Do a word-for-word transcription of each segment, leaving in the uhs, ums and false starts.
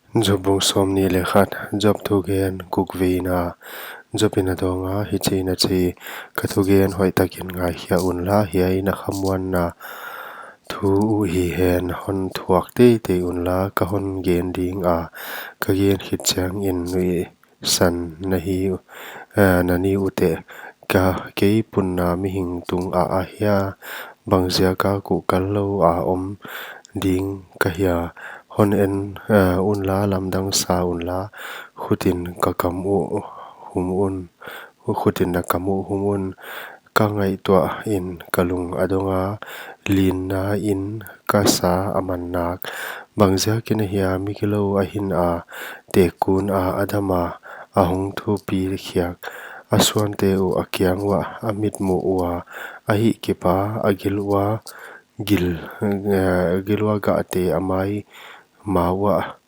Job bung sawmnih leh khat. Job thugen gukveina. Job in a dawng a, hichiin a chi: Ka thugen hoihtakin ngaikhia unla, hiai na khamuanna thu uh hi hen, hon thuak teitei unla, ka hon gen dinga, ka gen khit chiangin nuihsan na hi, eh, na ni uh teh. Ka, kei punna mihing tungah ahia, bangziaka kuhkal loua om ding ka hia? Hon en, eh, unla, lamdang sa unla, khutin ka kam uh hum un, khutin na kam uh hum un. Ka ngaihtuahin ka lung a donga, linnain ka sa a man nak. Bangziakin ahia, migilou a hina, tekuna a dama, a hong thupi khiak? A suante uh a kiang uah a mitmuh ua, a hihkipa, a gil ua, gil, eh, gil ua gahte a maima uah.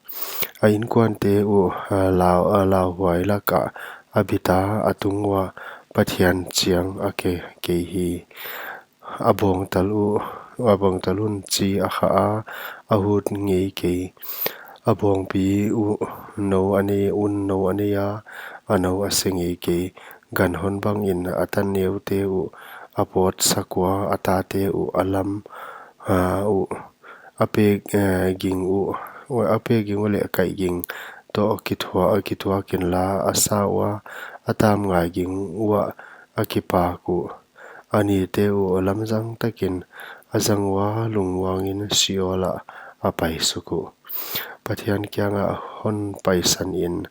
A inkuante uh, eh, lau, eh, lauhuai lakah a bita, a tung uah Pathian chiang a ke kei hi. A bawngtal uh, a bawngtal un chi a kha a, a hut ngei kei. A bawngpi uh nou a nei, un nou a nei a, a nou a se ngei kei. Ganhon bangin a tan neute uh a pawtsak ua, a tate uh a lam, ah, uh, a pe, eh, ging uh, a pe ging uh leh kaih ging toh kithua, kituakin la a sa ua, a tamngai ging uah a kipak uh. A nite uh lamzang takin a zang ua, lungmuangin Sheol ah a paisuk uh. Pathian kiangah hon paisanin,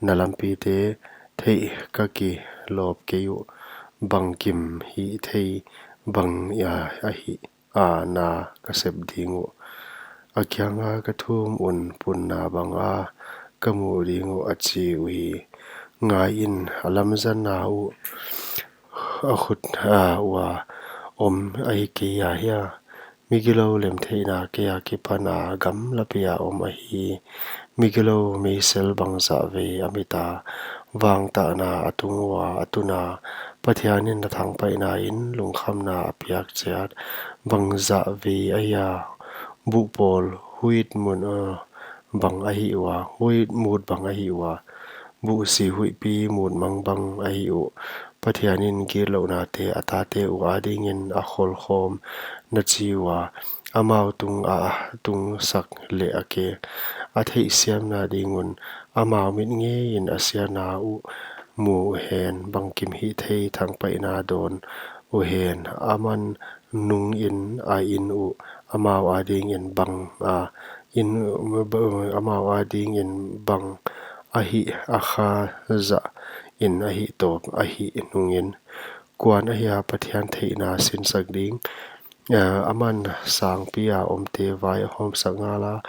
na lampite theih ka kilawp kei uh. Bangkim hihthei bang a, ahia na ka sep ding uh? A kianga ka thum un punna banga ka mu ding uh, a chi uhi. Ngaiin, a lamzanna uh a khut, ah, ua om ahi kei ahia? Migilou lemtheihna kei akipana gamlapia om ahi. Migilou meisel bangzah vei a mita, vangtahna a tung ua a tuna, Pathianin a thangpaihnain lungkhamna a piak chiat. Bangzah vei ahia? Buh pawl huit mun, uh, bang ahi ua, huit mut bang ahi ua. Buhsi huihpi mut mang bang ahi uh. Pathianin gitlohnate a tate uh adingin a kholkhawm, na chi ua, amau tungah a tungsak leh a ke. A theihsiamna ding un amau mit ngeiin a siatna uh mu hen, bangkim hihthei thangpaihna dawn uhen. Aman nungin a in uh amau adingin bang a in, amau adingin bang ahia, a kha zahin a hih tawp ahih nungin. Kuan ahia Pathian theihna sinsak ding? Ah, aman sangpi a omte vai a hawmsak ngala,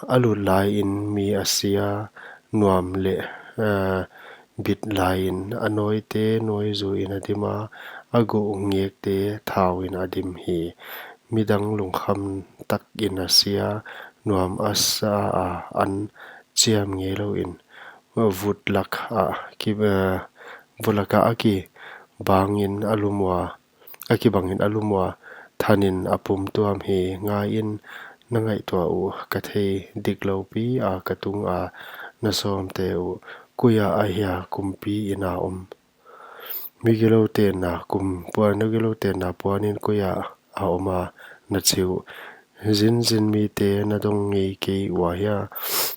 a lut laiin mi a sia, nuam leh, eh, bit laiin a nawite nawi zuiin a dima, a guh ngekte thauin a dim hi. Midang lungkham takin a sia, nuam a sa a an chiam ngeilouin, vut lakah ki, eh, vut lakah a kibangin a lum ua, a kibangin a lum ua, thanin a pum tuam hi. Ngaiin, na ngaihtuah uh ka thei diklou pi a, ka tunga na sawmte uh. Kuiah ahia kumpi in a om? Migilou tenna kum, pua, migilou tenna puanin kuiah a om a, na chi uh. Zinzin mite na dong ngei kei ua hia?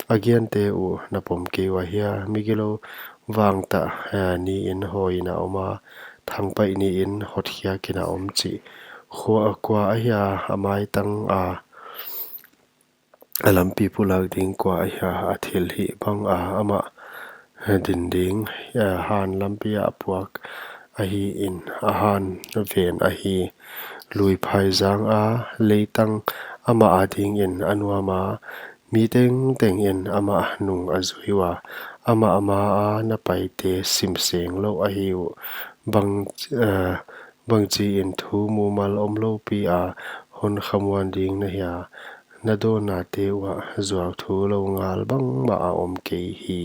A gente uh na pom kei ua hia? Migilou vangtah, eh, niin hawiin a om a, thangpaih niin hotkhiakin a om chih. Khua, kua ahia a maitanga a lampi pulak ding? Kua ahia a thilhih banga amah din ding? Eh, han lampi a puak ahiin, a han ven ahi. Lui phaizang a leitang amah adingin a nuam a, mi tengtengin amah nung a zui ua. Amah maa na paite simseng lou ahi uh. Bang, eh, bangchiin thu mumal omlou pi a hon khamuan ding na hia? Na dawnnate uah zuauthu lou ngal bangmah a om kei hi.